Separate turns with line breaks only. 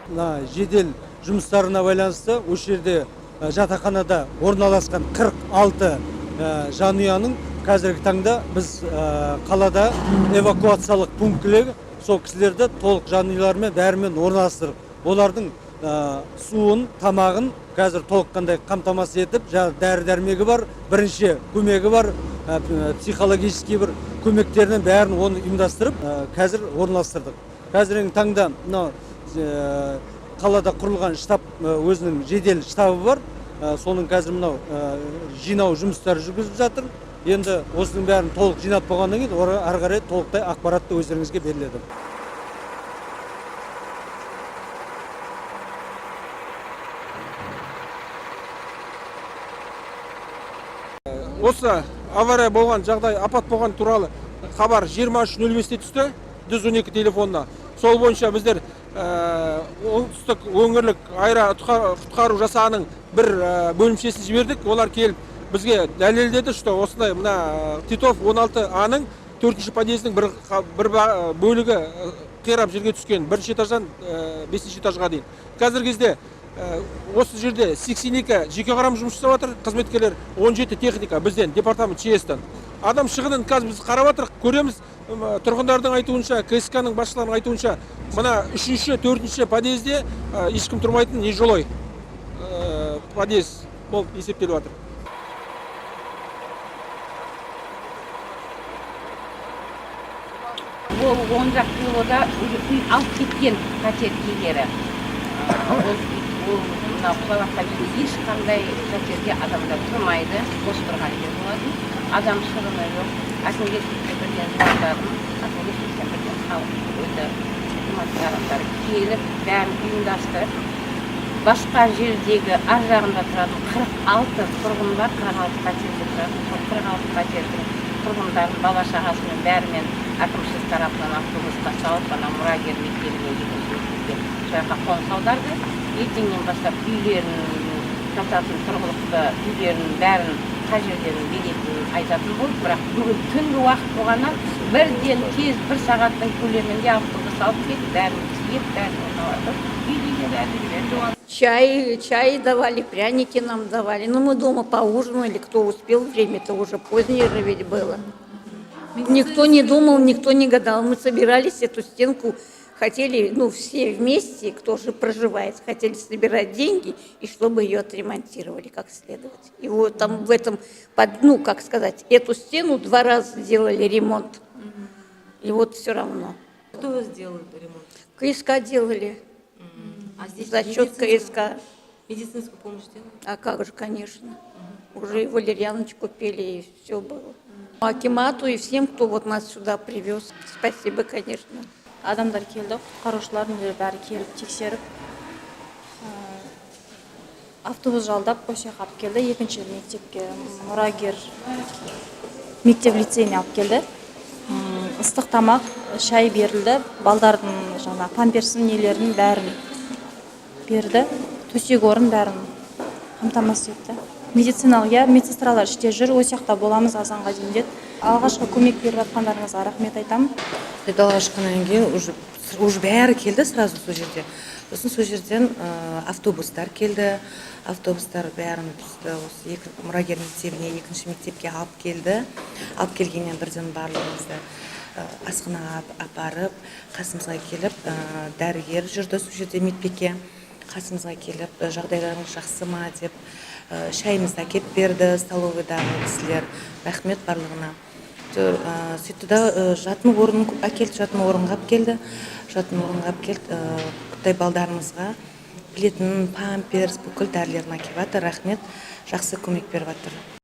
Мына жедел жұмыстарына байланысты осы жерде жатақханада орналасқан 46 жанұяның қазіргі таңда біз қалада эвакуациялық пунктілері, сол кісілерді толық жанұяларымен бәрімен орналастырып, олардың суын, тамағын қазір толыққандай қамтамасыз етіп, дәрі-дәрмегі бар, бірінші көмегі бар, психологический бір көмектерінің бәрін оны ұйымдастырып, қазір орналастырдық. Қазіргі таңда мынау қалада құрылған штаб, өзінің жедел штабы бар, соның қазір мынау жинау жұмыстары жүргізіп жатыр. Енді осының бәрін толық жинап болғаннан кейін ары қарай толықтай ақпаратты өздеріңізге беріледі.
Осы авария болған жағдай, апат болған туралы хабар 23:05-те түсті 112 телефонына. Сол бойынша біздер оңтүстік өңірлік аэроұтқару жасағының бір бөлімшесін жібердік. Олар келіп бізге дәлелдеді, что осындай мына Титов 16 А-ның төртінші подъездінің бір бөлігі қирап жерге түскен, бірінші этаждан бесінші этажға дейін. Қазіргі кезде осы жерде 82 жеке құрам жұмыс жасап жатыр, қызметкерлер, 17 техника бізден, департамент ЧС-тан. Адам шығынын қазір біз қарап жатырық, көреміз. Тұрғындардың айтуынша, КСК-ның басшыларының айтуынша, мына үшінші, төртінші подъезде ешкім тұрмайтын нежилой подъезд болып есептеліп жатыр.
Ол оң жақ крылода уже үй алып кеткен пәтер иелері. Ол мынау құлап жатқан үйде ешқандай пәтерде адамдар тұрмайды, бос тұрған жер болатын. Адам шығыны жоқ. Әкімгершілікке бірден звондадым. Әкімгершіліктен бірден халық өзі адамдар келіп, бәрін ұйымдастырып, басқа жердегі ар жағында тұратын 46 тұрғын бар, 46 пәтерде тұратын, сол 46 пәтердің тұрғындарын бала шағасымен бәрімен әкімшілік тарапынан автобусқа салып, ана Мұрагер мектебіне, екінші мектепке, сол жаққа қоныс аударды. Ертеңнен бастап үйлерін сататын, тұрғылықты үйлерін бәрін қай жерден беретінін айтатын болды. Бірақ бүгін түнгі уақыт болғаннан бірден тез бір сағаттың көлемінде автобус алып келіп, бәрін тиеп, бәрін орналастырып, үй-үйге бәрін жіберді.
Чай давали, пряники нам давали. Ну, мы дома поужинали, кто успел, время-то уже позднее же ведь было. Никто не думал, никто не гадал. Мы собирались эту стенку, хотели, ну, все вместе, кто же проживает, хотели собирать деньги, и чтобы ее отремонтировали как следует. И вот там в этом, под, ну, как сказать, эту стену 2 раза делали ремонт. И вот все равно.
Кто сделал ремонт?
КСК делали.
А здесь
За счет КСК.
Медицинскую помощь делали?
А как же, конечно. Уже и валерьяночку пили, и все было. Акимату и всем, кто вот нас сюда привез. Спасибо, конечно.
Адамдар келді, құтқарушылар бәрі келіп тексеріп, автобус жалдап осы жаққа алып келді, екінші мектепке, Мұрагер мектеп лицейіне алып келді. Ыстық тамақ, шай берілді, балдардың жаңа памперсін, нелерін бәрін берді, төсек орын бәрін қамтамасыз етті. Медициналық, иә, медсестралар іште жүр, осы жақта боламыз азанға дейін деді. Алғашқы көмек беріп жатқандарыңызға рахмет айтамын.
Далаға шыққаннан кейін уже бәрі келді сразу сол жерде. Сосын сол жерден автобустар келді. Автобустар бәрін бізді осы екі Мұрагер мектебіне, екінші мектепке алып келді. Алып келгеннен бірден барлығымызды асханаға апарып, қасымызға келіп, дәрігер жүрді сол жерде, медбике қасымызға келіп, жағдайларыңыз жақсы ма деп, шайымызды әкеп берді столовыйдағы кісілер. Рахмет барлығына. Сөйтті да, жатын орнын әкелді, жатын орынға алып келді. Жатын орынға алып келді, құттай балдарымызға плетін, памперс, бүкіл дәрілерін әкеліп жатыр. Рахмет, жақсы көмек беріп жатыр.